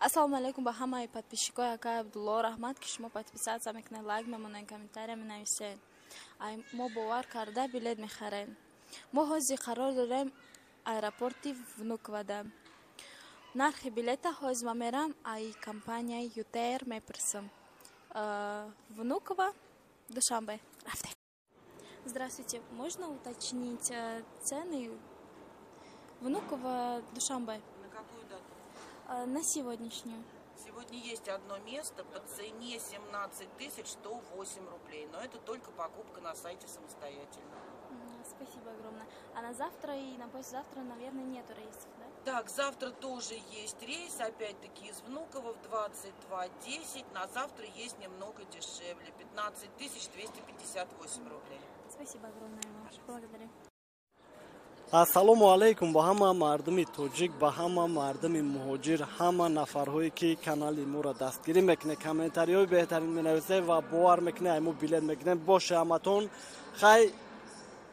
Ассалому алайкум ба ҳамаи подписчикои акай Абдулло. Раҳмат, ки шумо подписаться мекунед, лайк мемонед, комментария менависед. Ай мо бовар карда билет мехарем. Мо ҳозир қарор дорем аэропорти Внуковада. Нархи билета ҳозир ма мерам, ай компанияи ЮТэйр мепурсам. Внуково, Душанбе. Рафтем. Здравствуйте, можно уточнить цены Внуково, Душанбе? На какую дату? На сегодняшнюю. Сегодня есть одно место по цене 17 108 рублей, но это только покупка на сайте самостоятельно. Спасибо огромное. А на завтра и на послезавтра, наверное, нету рейсов, да? Так, завтра тоже есть рейс, опять-таки из Внуково в 22:10. На завтра есть немного дешевле, 15 258 рублей. Спасибо огромное вам. Благодарю. Ассалому алайкум ба ҳама мардуми тоҷик, ба ҳама мардуми муҳоҷир, ҳама нафарҳое, ки канали моро дастгирӣ мекунед, комментариҳои беҳтарин менависед ва бовар мекунед, ай мо билет мекунем. Боше, ҳаматон хай.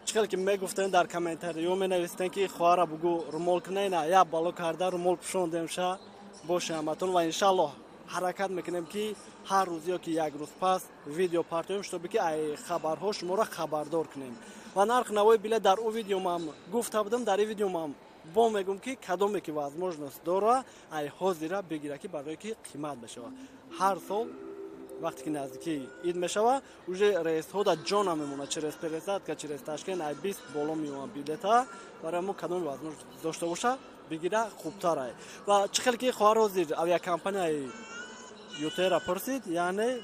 Чӣ хел ки мегуфтем, дар комментариҳо менавистем, ки хоҳара бугӯ румол кунед, на як бало карда румол пӯшондемша. Боше, ҳаматон, ва иншаллоҳ ҳаракат мекунем, ки ҳар рӯз ё ки як рӯз пас видео партоем, чтобы ки ай хабарҳо шуморо хабардор кунем. Ва нарх навои билет дар ӯ видеомам гуфта будам, дар ин видеомам бо мегӯм, ки кадоме ки возможность дора, ай ҳозира бигира, ки барое ки қимат мешава. Ҳар сол вақте ки наздикии ид мешава, уже рейсҳо да ҷо намемонад, через пересадка, через Ташкент ай 20 боло меомад билета. Барои мо кадоме возможность дошта боша, бигира, хубтарай. Ва чӣ хел ки хоҳар ҳозир авиакомпанияи ЮТэйра пурсид, яъне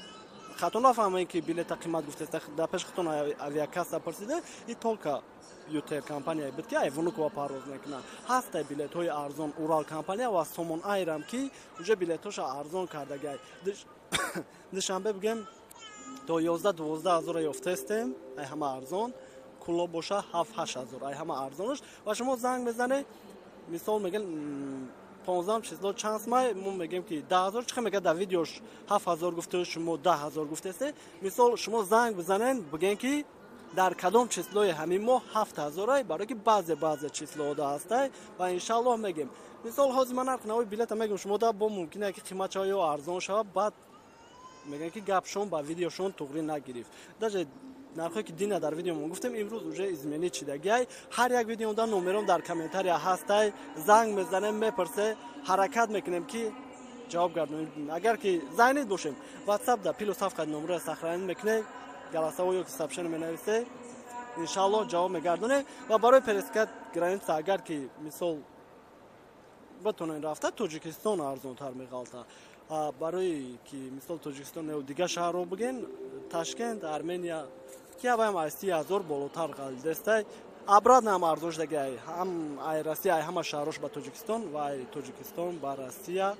хато нафаҳмед, ки билета қимат гуфтест, дар пеши худтон авиакасса пурсиде, и только ЮТэйр компания буд, ки ай Внуково парвоз мекунад. Ҳастай билетҳои арзон, Урал компания ва Сомон Айрам, ки уже билетҳоша арзон кардагай. Душанбе бигем, то 11-12 ҳазора ёфтестем, ай ҳама арзон. Кулоб боша, 7-8 ҳазор, ай ҳама арзонаш. Ва шумо занг мезанед, мисол мегӯен, 15 число чанд май, мо мегӯем, ки 10 000. Чӣ мега, дар видеош 7000 гуфта, шумо 10 000 гуфтесте. Мисол, шумо занг бизанен, бигӯен, ки дар кадом числои ҳамин моҳ 7000-ай, барое ки баъзе числоҳо ҳастай. Ва иншаллоҳ мегем. Мисол, ҳозир ман нарх навои билета мегӯм шумо да, бо мумкине ки қимат шава ё арзон шава, баъд мегӯянд, ки гапшон ба видеошон туғрӣ нагирифт. Даже нархое ки дина дар видеомон гуфтем, имрӯз уже изменить шидагиай. Ҳар як видеода номером дар комментария ҳастай, занг мезанем, мепурсе, ҳаракат мекунем, ки ҷавоб гардонем. Агар ки занг бошем, ватсап да +7 қад номерро сохранить мекунем, голосовой ё ки сообщение менависе, иншаллоҳ ҷавоб мегардонем. Ва барои пересекать граница, агар ки мисол битонем рафта, Тоҷикистон арзонтар меғалта. Барои ки мисол Тоҷикистон не, дигар шаҳрҳо бигӯен, Ташкент, Армения, ки ҳаваям аз 30 000 болотар ғалидестай. Обратно ҳам арзон шудагиай, ҳам ай Россия, ай ҳама шаҳрош ба Тоҷикистон ва ай Тоҷикистон ба Россия.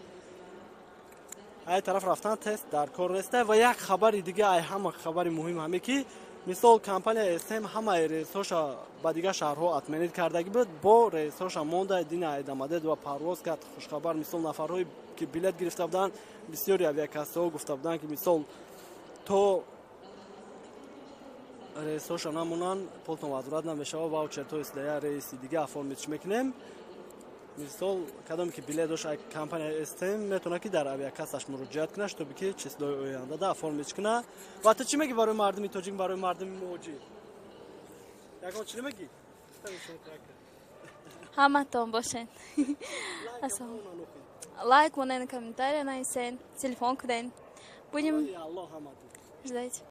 Ай тараф рафтан тест дар кор нестай. Ва як хабари дига, ай ҳама хабари муҳим ҳаме, ки мисол компания СМ ҳамаи рейсҳоша ба дигар шаҳрҳо отменить кардагӣ буд, бо рейсҳоша монда. Дина ай Домодедово парвоз кард. Хушхабар, мисол нафарҳое ки билет гирифта буданд, бисёри авиакассаҳо гуфта буданд, ки мисол то рейсҳоша намонанд, пултон возврат намешавад, ваучерто ислая рейси дига оформить мекунем. Мисол, кадоме ки билет дошт компания СТМ, метавонад, ки дар авиакассаш муроҷиат кунад, чтобы ки числои ояндада оформить кунад. Ва ту чӣ мегӣ барои мардуми тоҷик, барои мардуми муҳоҷир? Ягон чӣ намегӣ? Ҳаматон бошед. Лайк монен, комментария нависен, телефон кунен. Будем ждать.